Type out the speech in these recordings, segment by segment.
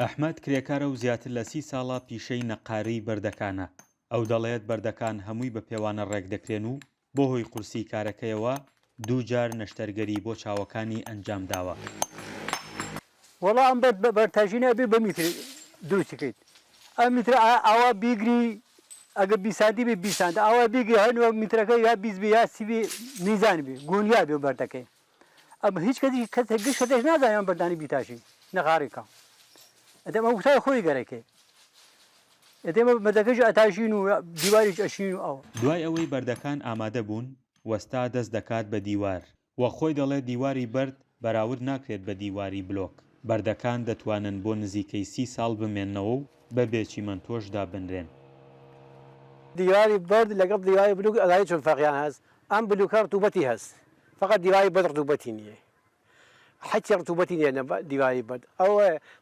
ئەحمەد کرێکارە و زیاتر لە سی ساڵە پیشەی نەققارەی بەردەکانە، ئەو دەڵێت بەردەکان هەمووی بە پێوانە ڕێکدەکرێن و بۆ هۆی قورسی کارەکەیەوە دوو جار نەشتەرگەری بۆ چاوەکانی ئەنجام داوە. وەڵا ئەم بەرد بەردتاشینە ئەبێ بە میتر دروستی کەیت ئەم میترە ئاوا بیگری ئەگە 20 سانتی بێ 20 سانت ئاوا بیگری هەر میترەکە یا 20 بێ یا 30 بێ میزان بێ گونیا بێ بەردەکەی ئەم هیچ کەسی کەس گشت کەسێک نازانێ ئەم بەردانی بیتاشی نەغاڕی کا ئەدەم ئەو وتای خۆی گەرەکێ ئەدەم بەردەکەش ئەتاشین و دیواریش ئەشین و ئەوە. دوای ئەوەی بەردەکان ئامادە بوون، وەستا دەست دەکات بە دیوار و خۆی دەڵێت دیواری بەرد بەراورد ناکرێت بە دیواری بلۆک، بەردەکان دەتوانن بۆ نزیکەی سی ساڵ بمێننەوە و بەبێ چیمەنتۆش دابنرێن. دیواری بەرد لەگەڵ دیواری بلوک ئەزانی چۆن فەرقیان هەس ئەم بلوکە ڕتوبەتی هەس فەقەت دیواری بەرد ڕتوبەتی نیە حەچی ڕتوبەتی نیە لە دیواری بەرد ئەو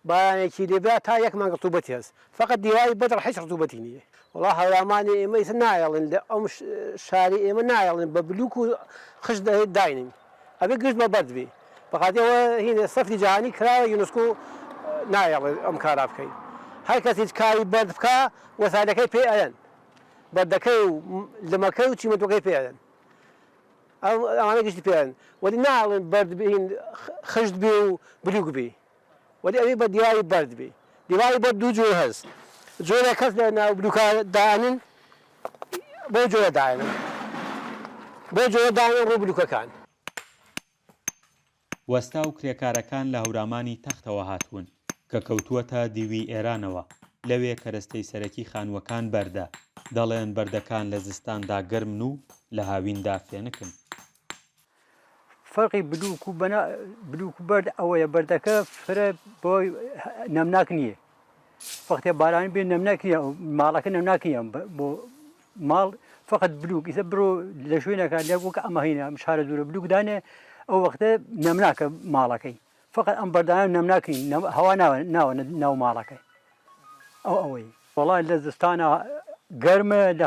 بارانێکی لێ بیا تا یەک مانگ ڕتوبەتی هەس فەقەت دیواری بەرد حیچ ڕتوبەتی نیە وەڵا هەورامانی ئێمە ئیسە نایەڵن لە ئەم شاری ئێمە نایەڵن بە بلوک و خشت داینین ئەبێ گشت بە بەرد بی بەخاتی ئەوە هینە سەفری جەهانی کراوە یونسکو نایەڵێ ئەم کارا بکەی هەر کەسیچ کاری بەرد بکا وەسایلەکەی پێ ئەیەن بەردەکەی و لمەکەی و چیمەنتۆکەی پێ ئەدەن ئەوانە گشتی پێ ئەدەن وەلی ناڵێن بەرد بین خشت بێ و بلوک بی وەلی ئەوی بە دیواری بەرد بی دیواری بەرد دوو جۆر هەست جۆرە کەس لە ناو بلوکا دانن بۆ جۆرە دانن بۆ جۆرە دانن ڕوو بلوکەکان. وەستا و کرێکارەکان لە هەورامانی تەختەوە هاتوون، کە کەوتووەتە دیوی ئێرانەوە، لەوێ کەرەستەی سەرەکی خانووەکان بەردە، دەڵێن بەردەکان لە زستاندا گەرمن و لە هاویندا فێنکن. فەرقی بلوک و بەنا بلوک و بەرد ئەوەیە بەردەکە فرە بۆ نەمناک نییە وەختێ باران بێ نەمناک نییە ماڵەکە نەمناک نییە بۆ ماڵ فقط بلوک ئیسە بڕۆ لە شوێنەکە لە وەک ئەمە هینە ئەم شارە دوورە بلوک دانێ ئەو وەختە نەمناکە ماڵەکەی فقط ئەم بەردانە نەمناک نین هەوا ناوە ناوە ناو ماڵەکەی ئەو ئەوەی وەڵا لە زستانە گەرمە لە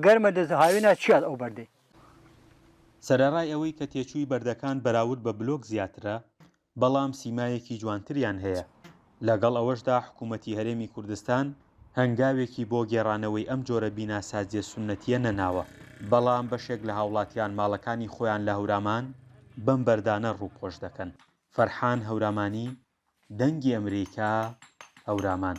گەرمە لە هاوێنە چیات ئەو بەردەی. سەرەڕای ئەوەی کە تێچووی بەردەکان بەراورد بە بلۆک زیاترە، بەڵام سیمایەکی جوانتریان هەیە، لەگەڵ ئەوەشدا حکوومەتی هەرێمی کوردستان هەنگاوێکی بۆ گێڕانەوەی ئەم جۆرە بیناسازییە سوننەتییە نەناوە، بەڵام بەشێک لە هاوڵاتیان ماڵەکانی خۆیان لە هەورامان بەم بەردانە ڕووپۆش دەکەن. فەرحان هەورامانی، دەنگی ئەمریکا، هەورامان.